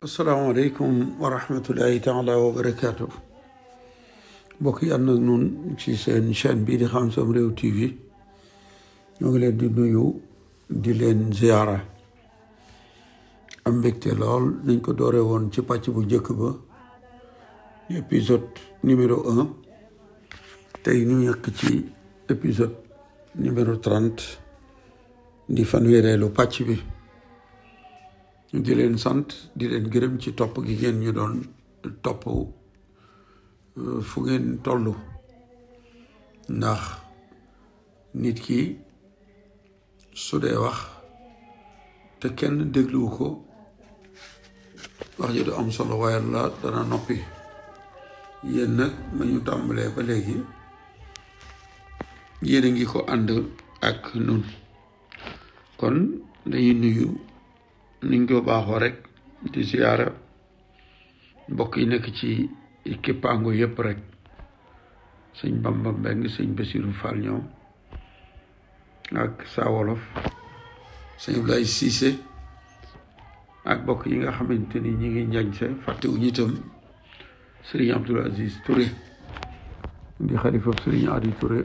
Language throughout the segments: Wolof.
Assalamu alaikum wa rahmatullahi ta'ala wa barakatuh. Mbokk yi ànd ak ñun ci seen chaîne bii di Xam Sam Réew TV ñoo ngi leen di nuyu di leen ziyaara am mbégte lool nañ ko doore woon ci pàcc bu njëkk ba épisode numéro 1 tey ñu nekk ci épisode numéro 30 di fanweereelu pàcc bi di leen sant di leen gërëm ci topp gi ngeen ñu doon topp fu ngeen tollu ndax nit ki su dee wax te kenn dégluwu ko wax ji du am solo waaye la dana noppi yéen nag ma ñu tàmbalee ba léegi yéen a ngi ko ànd ak nun kon dañuy nuyu niñ ko baaxoo rek di ziyaara mbokk yi nekk ci kippaango yëpp rek sëñ Bamba Mbeng sëñ Basiru Fall ñoom ak Saa Wolof sëñ Ablaye Cissé ak mbokk yi nga xamante ni ñi ngi njañse fàttewuñu itam sëriñ Abdoul Aziz Touré di xalifa sëriñ Adi Touré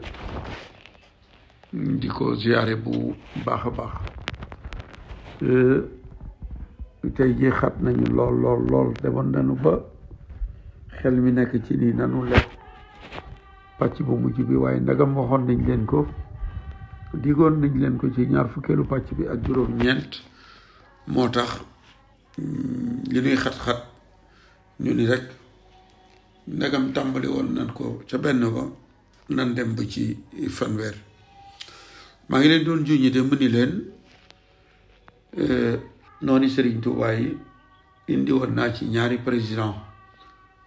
di ko ziyaare bu baax a baax tey ji xat nañu lool demoon nañu ba xel mi nekk ci nii nanu lekk pàcc bu mujj bi waaye ndagam waxoon nañ leen ko digoon nañ leen ko ci ñaar fukkeelu pàcc bi ak juróom-ñeent moo tax li ñuy xat-xat ñu ni rek ndagam tàmbali woon nan ko ca benn ba nan dem ba ci fanweer maa ngi leen doon juñi de mu ni leen noonu Serigne Touba yi indi woon naa ci ñaari président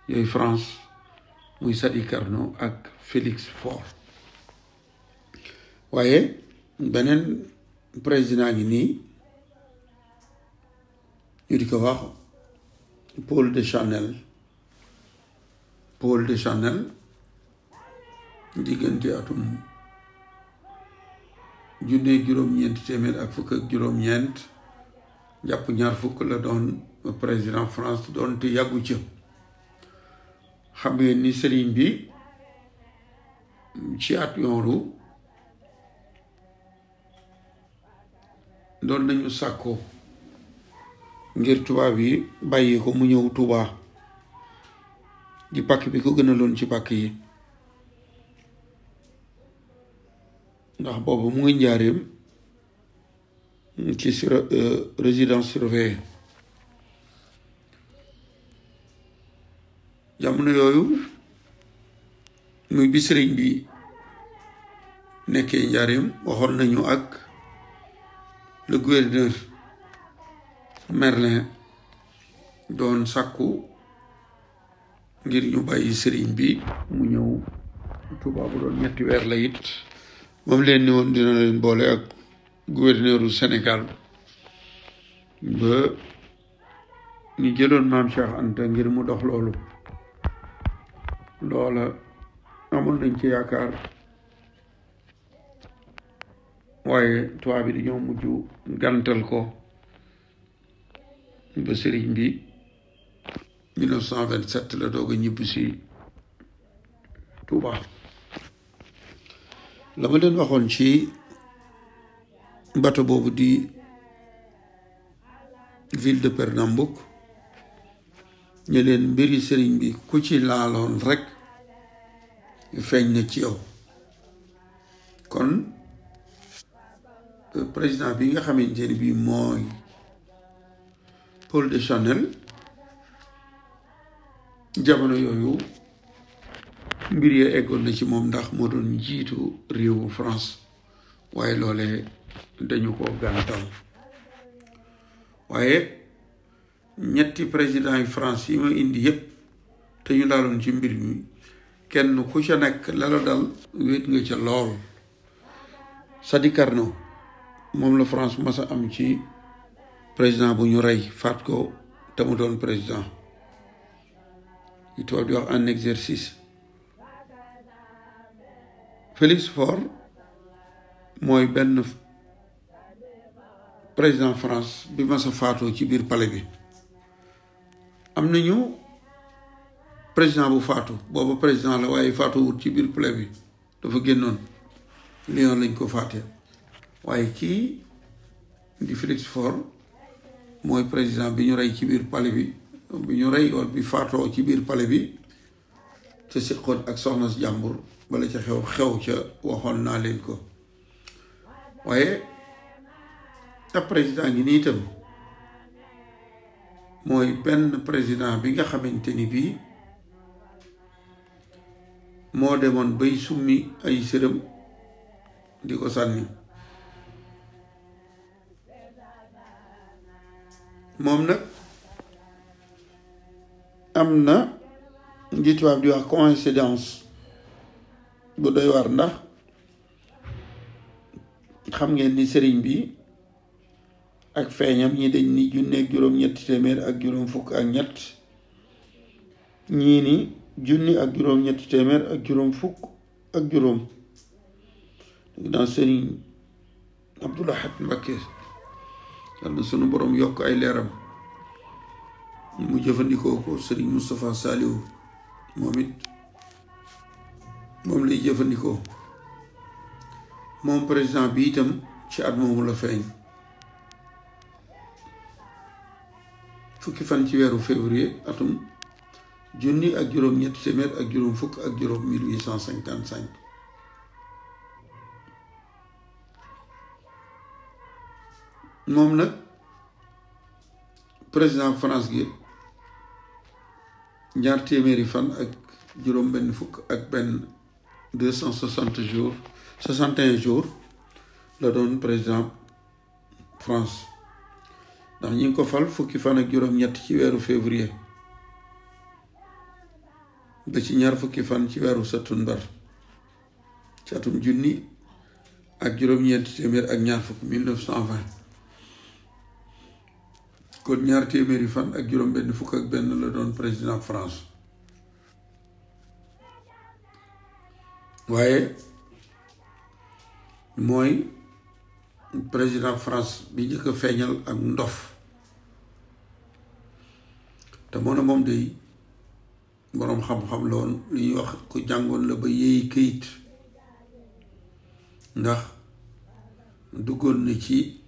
yooyu France muy Sadi Carnot ak Félix Faure waaye beneen président ngi nii ñu di ko wax Paul Deschanel diggante atum junne juróom-ñeent téeméer ak fukk ak juróom-ñeent jàpp ñaar fukk la doon président France doon te yàggu ca xam ngeen ni sëriñ bi ci at yooru doon nañu sàkko ngir tubaab yi bàyyi ko mu ñëw Tuubaa di pàkk bi ko gënaloon ci pàkk yi ndax boobu mu ngi njaareem ci résidence surveillée jamono yooyu muy bi sëriñ bi nekkee njaareem waxoon nañu ak le gouverneur Merlin doon sàkku ngir ñu bàyyi sëriñ bi mu ñëw Tuubaa bu doon ñetti weer la it moom leen ni woon dina leen boole ak gouverneur u Sénégal ba ñu jëloon maam Cheikh Anta ngir mu dox loolu loola amoon nañ ci yaakaar waaye tubaab bi dañoo mujj gàntal ko ba sëriñ bi 1927 la doog a ñibbi si Touba la ma leen waxoon ci bato boobu di ville de Pernambouc ñu leen mbiri sëriñ bi ku ci laaloon rek feeñ na ci yow kon président bi nga xamante ni bii mooy Paul Deschanel jamono yooyu mbir ya eggoon na ci moom ndax moo doon jiitu réewu France waaye loole dañu ko gàntal waaye ñetti président yi France yi ma indi yépp te ñu laaloon ci mbir mi kenn ku ca nekk la la dal wéet nga ca lool Sadi Carnot moom la France mas a am ci président bu ñu rey faat ko te mu doon président yi tubaab di wax en exercice. Félix Faure mooy benn président France bi ma sa faatoo ci biir palais bi. am nañu président bu faatu booba président la waaye faatuwut ci biir palais bi dafa génnoon Lyon lañ ko faatee waaye kii di Félix Faure mooy président bi ñu rey ci biir palais bi ñu rey woon bi faatoo ci biir palais bi ca siqoon ak soxna si jàmbur bala ca xew ca waxoon naa leen ko. waaye ab président ngi nii itam mooy benn président bi nga xamante ni bii moo demoon bay summi ay sërëm di ko sànni. moom nag am na nji tubaab di wax coïncidence bu doy war ndax xam ngeen ni sëriñ bi ak feeñam ñi dañ ni junneeg juróom-ñetti téeméer ak juróom fukk ak ñett ñii ni junni ak juróom-ñetti téeméer ak juróom fukk ak juróom dans sëriñ Abdou Lahad Mbacké yal na sunu borom yokk ay leeram mu jëfandikoo ko sëriñ Moustapha Saliou moom it moom lay jëfandikoo. moom président bi itam ci at moomu la feeñ fukki fan ci weeru février atum junni ak juróom-ñetti téeméer ak juróom fukk ak juróom 1855. moom nag président France gi ñaar téeméeri fan ak juróom benn fukk ak benn 260 jours 61 jours la doon président France ndax ñi ngi ko fal fukki fan ak juróom-ñett ci weeru février ba ci ñaar fukki fan ci weeru sattumbar ci atum junni ak juróom-ñeenti téeméer ak ñaar fukk 1920 kon ñaar téeméeri fan ak juróom benn fukk ak benn la doon président France. waaye mooy président France bi njëkk a feeñal ak ndof te moo ne moom day boroom xam-xam la woon li ñuy wax ku jàngoon la ba yeey këyit ndax duggoon na ci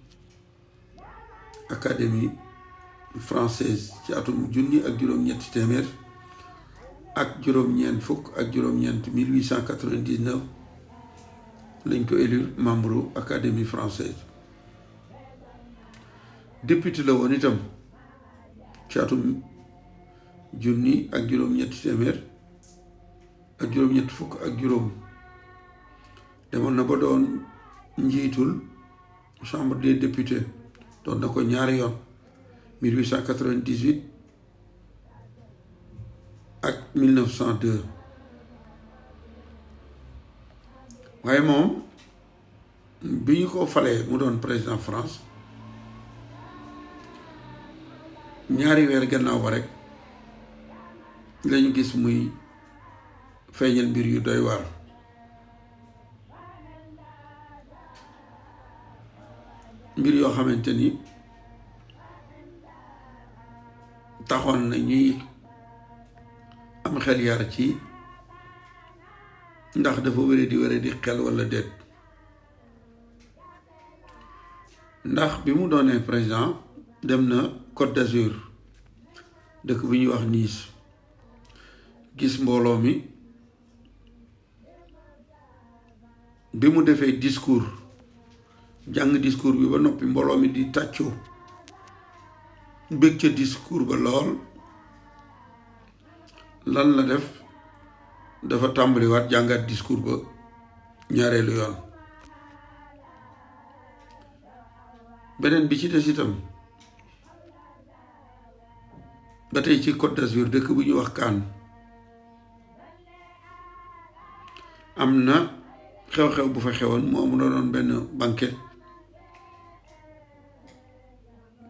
académie française ci atum junni ak juróom-ñetti téeméer ak juróom-ñeent fukk ak juróom-ñeent 1899 lañ ko élire membre académie française. député la woon itam ci atum junni ak juróom-ñetti téeméer ak juróom-ñett fukk ak juróom demoon na ba doon njiitul chambre des députés doon na ko ñaari yoon 1898 ak 1902 waaye moom bi ñu ko falee mu doon président France ñaari weer gannaaw ba rek lañu gis muy feeñal mbir yu doy waar mbir yoo xamante ni taxoon na ñuy am xel yar ci ndax dafa wéré di xel walla déet ndax bi mu doonee président dem na Côte d'Azur dëkk bu ñuy wax Nice gis mbooloo mi bi mu defee discours jàng discours bi ba noppi mbooloo mi di tàccoo bëgg ca discours ba lool lan la def dafa tàmbaliwaat jàngaat discours ba ñaareelu yoon beneen bi ci des itam ba tey ci Côte d'Azur dëkk bu ñuy wax Cannes am na xew-xew bu fa xewoon mu doon benn banquet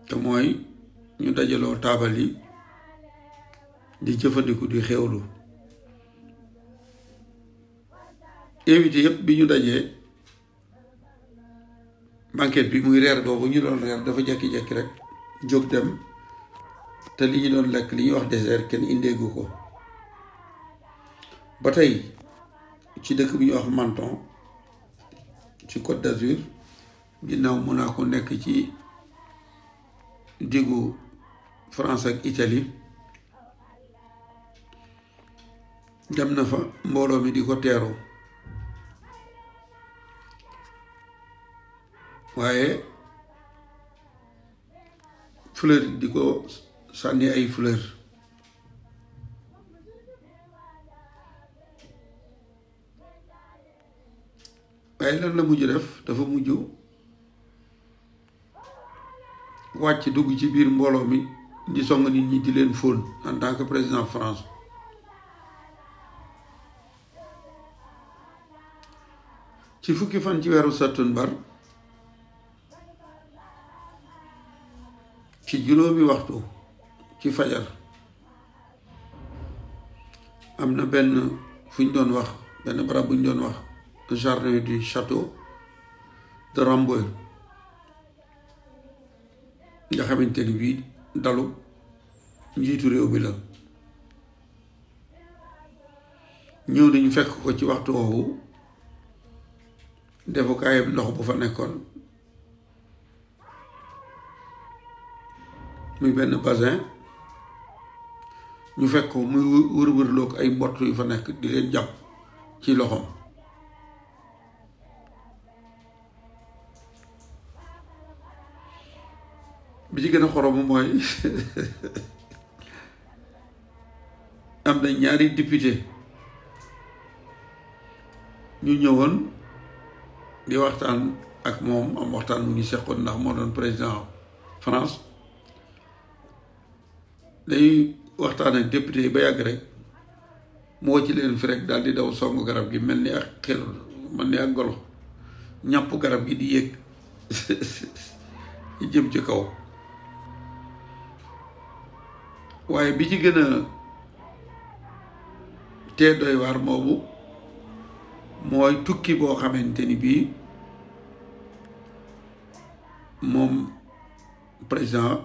te mooy ñu dajaloo taabal yi di jëfandiku di xewlu invité yépp bi ñu dajee banquet bi muy reer boobu ñu doon reer dafa jekki-jekki rek jóg dem te li ñu doon lekk li ñuy wax dessert kenn indeegu ko ba tey ci dëkk bi ñuy wax Menton ci Côte d'Azur ginnaaw Monaco nekk ci diggu France ak Italie dem na fa mbooloo mi di ko teeru waaye fleur di ko sànni ay fleur waaye lan la mujj def dafa mujj wàcc dugg ci biir mbooloo mi di song nit ñi di leen fóon en tant que président France ci fukki fan ci weeru Sattumbar ci juróomi waxtu ci fajar am na benn fu ñu doon wax benn barab bu ñu doon wax jardin du château de Rambouillet nga xamante ni bii dalu njiitu réew mi la ñëw nañu fekk ko ci waxtu woowu defukaayam ndox bu fa nekkoon muy benn bassin ñu fekk ko muy wër-wërloog ay mbott yu fa nekk di leen jàpp ci loxoom bi ci gën a xoromu mooy am na ñaari député ñu ñëwoon di waxtaan ak moom am waxtaan mu ñu seqoon ndax moo doon président France dañuy waxtaan ak député yi ba yàgg rek moo ci leen fi rek daal di daw songu garab gi mel ni ak xel mel ni ak golo ñàpp garab gi di yéeg jëm ci kaw waaye bi ci gën a tee doy waar moomu mooy tukki boo xamante ni bii moom président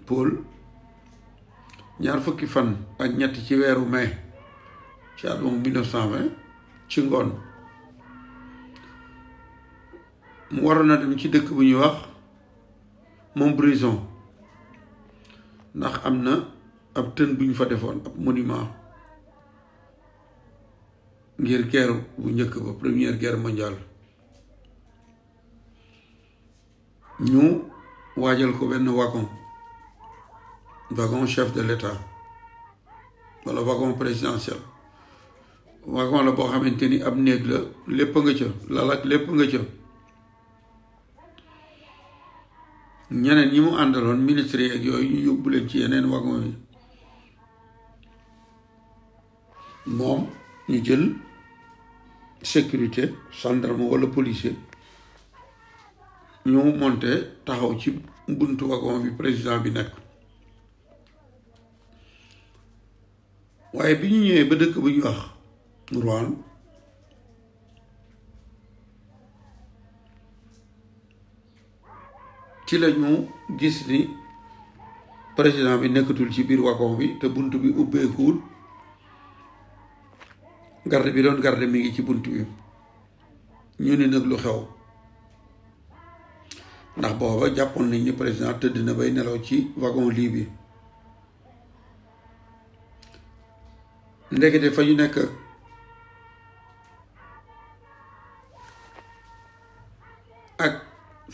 Paul ñaar fukki fan ak ñett ci weeru mai ci atum 1920 ci ngoon mu waroon na dem ci dëkk bu ñuy wax Montbrison ndax am na ab tën bu ñu fa defoon ab monument ngir guerre bu njëkk ba première guerre mondiale ñu waajal ko benn wagon chef de l'État wala wagon présidentiel wagon la boo xamante ni ab néeg la lépp nga ca lal ak lépp nga ca ñeneen ñi mu àndaloon ministre yeeg yooyu ñu yóbbu leen ci yeneen wagon yi moom ñu jël sécurité gendarme wala policier ñu monté taxaw ci buntu wagon bi président bi nekk waaye bi ñu ñëwee ba dëkk bu ñu wax Rouen ci la ñu gis ni président bi nekkatul ci biir wagon bi te bunt bi ubbeekuwul garde bi doon garde mi ngi ci bunt bi ñu ni nag lu xew ndax booba jàppoon nañ ni président tëdd na bay nelaw ci wagon lii bi ndekete fa ñu nekk ak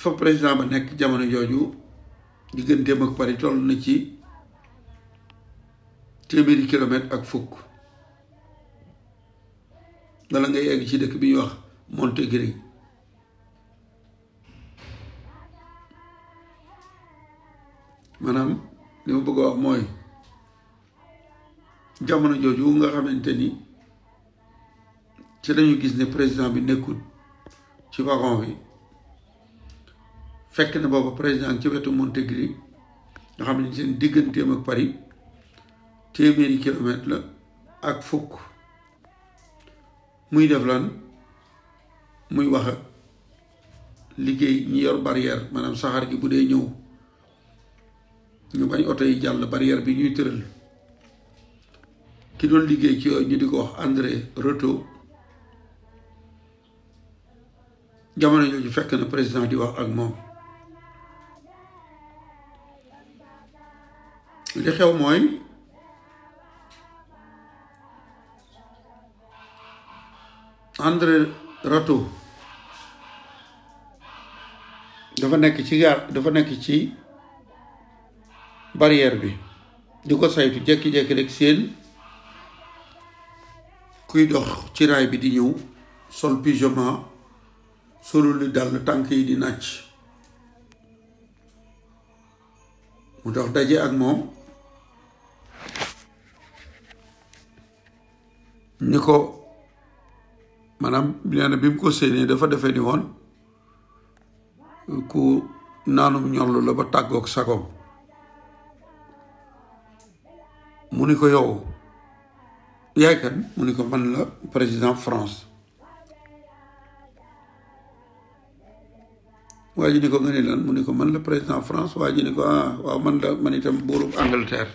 fa président ba nekk jamono jooju digganteem ak Paris toll na ci téeméeri kilomètre ak fukk wala ngay egg ci dëkk bi ñuy wax Montégré maanaam li ma bëgg a wax mooy jamono jooju nga xamante ni ci lañu gis ne président bi nekkul ci wagon bi fekk na booba président ci wetu Montégré nga xam ne seen digganteem ak Paris téeméeri kilomètre la ak fukk muy def lan muy wax ak liggéey ñi yor barrière maanaam saxaar gi bu dee ñëw ñu bañ oto yi jàll barrière bi ñuy tëral ki doon liggéey ci yooyu ñu di ko wax André Reto jamono jooju fekk na président di wax ak moom li xew mooy André Reto dafa nekk ci barrière bi di ko saytu jékki-jékki rek seen kuy dox ci raay bi di ñëw sol pyjama solu li dal tànk yi di nàcc mu dox daje ak moom ni ko maanaam nee na bi mu ko séenee dafa defee ni woon ku naanum ñollu la ba tàggoog sagoom mu ni ko yow yaay kan mu ni ko man la président France waa ji ni ko nga ni lan mu ni ko man la président France waa ji ni ko ah waaw man itam buurub Angleterre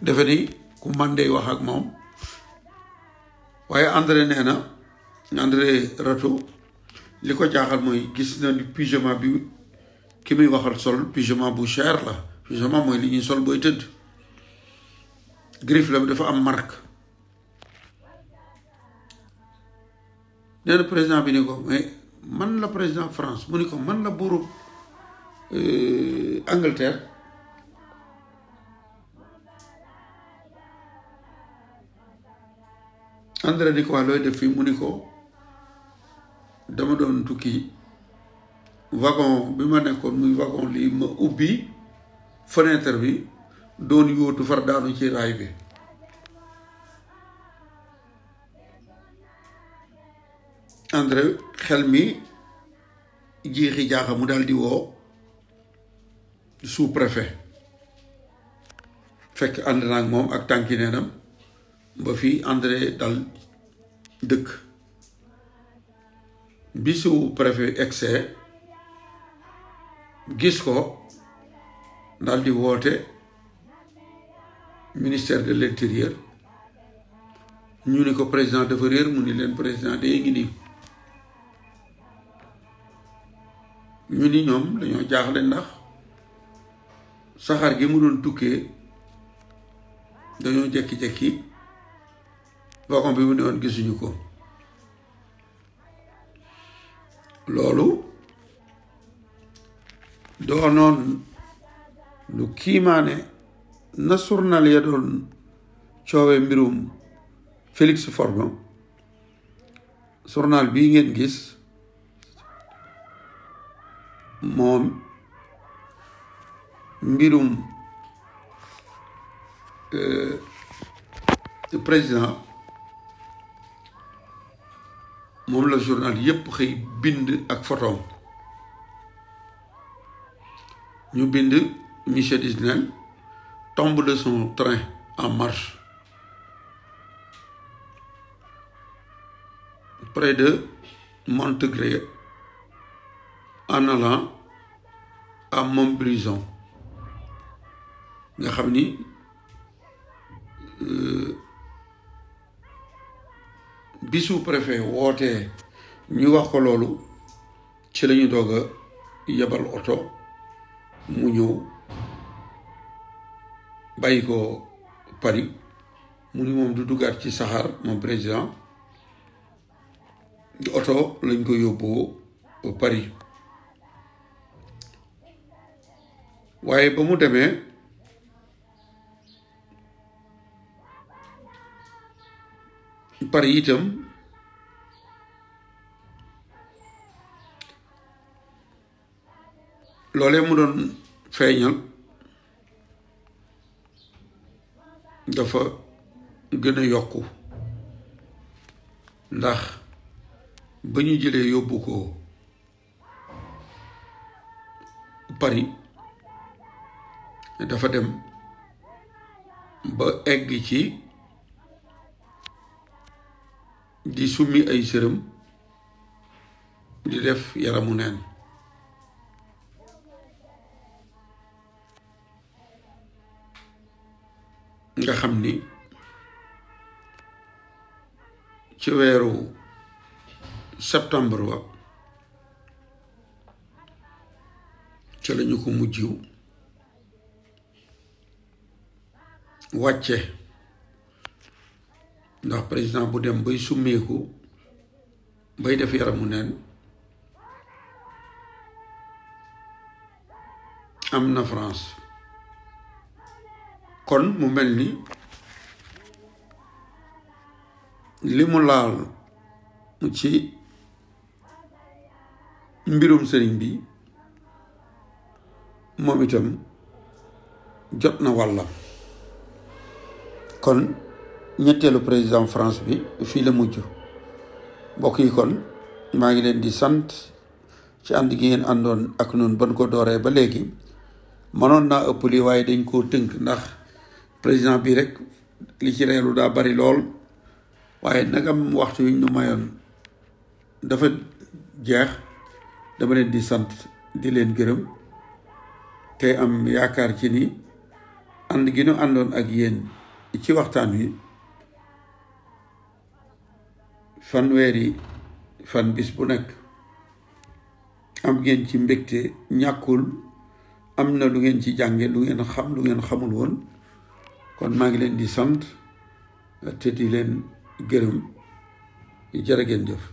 defe ni ku man dey wax ak moom waaye André nee na André Reto li ko jaaxal mooy gis na ni pyjama bi ki muy waxal sol pyjama bu cher la pyjama mooy li ñuy sol booy tëdd griffe la dafa am marque nee na président bi ni ko mais man la président France mu ni ko man la buurub Angleterre André di ko waa looy def fii mu ni ko dama doon tukki wagon bi ma nekkoon muy wagon lii ma ubbi fenêtre bi doon yóotu far daanu ci raay bi André xel mi jiixi jaaxa mu daal di woo sous-préfet fekk ànd naa ak moom ak tànki neenam ba fii André dal dëkk bi sous-préfet egsee gis ko daal di woote ministère de l'intérieur ñu ni ko président dafa réer mu ni leen président day ngi nii ñu ni ñoom dañoo jaaxle ndax saxaar gi mu doon tukkee dañoo jekki-jekki wagon bi mu ne woon gisuñu ko loolu doonoon lu kiimaane na journal ya doon coowee mbirum Félix Faure journal bii ngeen gis moom mbirum président moom la journal yépp xëy bind ak photom ñu bind Michel Isnel tombe de son train en marche près de Montegré en allant à Montbrison nga xam ni bi sous-préfet wootee ñu wax ko loolu ci lañu doog a yebal oto mu ñëw bàyyi ko Paris mu ni moom du duggaat ci saxaar moom président oto lañ ko yóbboo Paris waaye ba mu demee Paris itam loolee mu doon feeñal dafa gën a yokku ndax ba ñu jëlee yóbbu ko Paris dafa dem ba egg ci di summi ay sërëm di def yaramu neen nga xam ni ci weeru septembre wa ci lañu ko mujjiw wàcce ndax président bu dem bay summeeku bay def yaramu neen am na France kon mu mel ni li mu laal ci mbirum sëriñ bi moom itam jot na wàllam kon ñetteelu président France bi fii la mujj mbokk yi kon maa ngi leen di sant ci ànd gi ngeen àndoon ak noonu ban ko dooree ba léegi mënoon naa ëpp li waaye dañ koo tënk ndax président bi rek li ci reelu daa bari lool waaye nagam waxtu wi ñu mayoon dafa jeex dama leen di sant di leen gërëm te am yaakaar ci ni ànd gi ñu àndoon ak yéen ci waxtaan wi fanweeri fan bis bu nekk am ngeen ci mbégte ñàkkul am na lu ngeen ci jànge lu ngeen xam lu ngeen xamul woon kon maa ngi leen di sant te di leen gërëm jërë ngeen jëf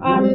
I'm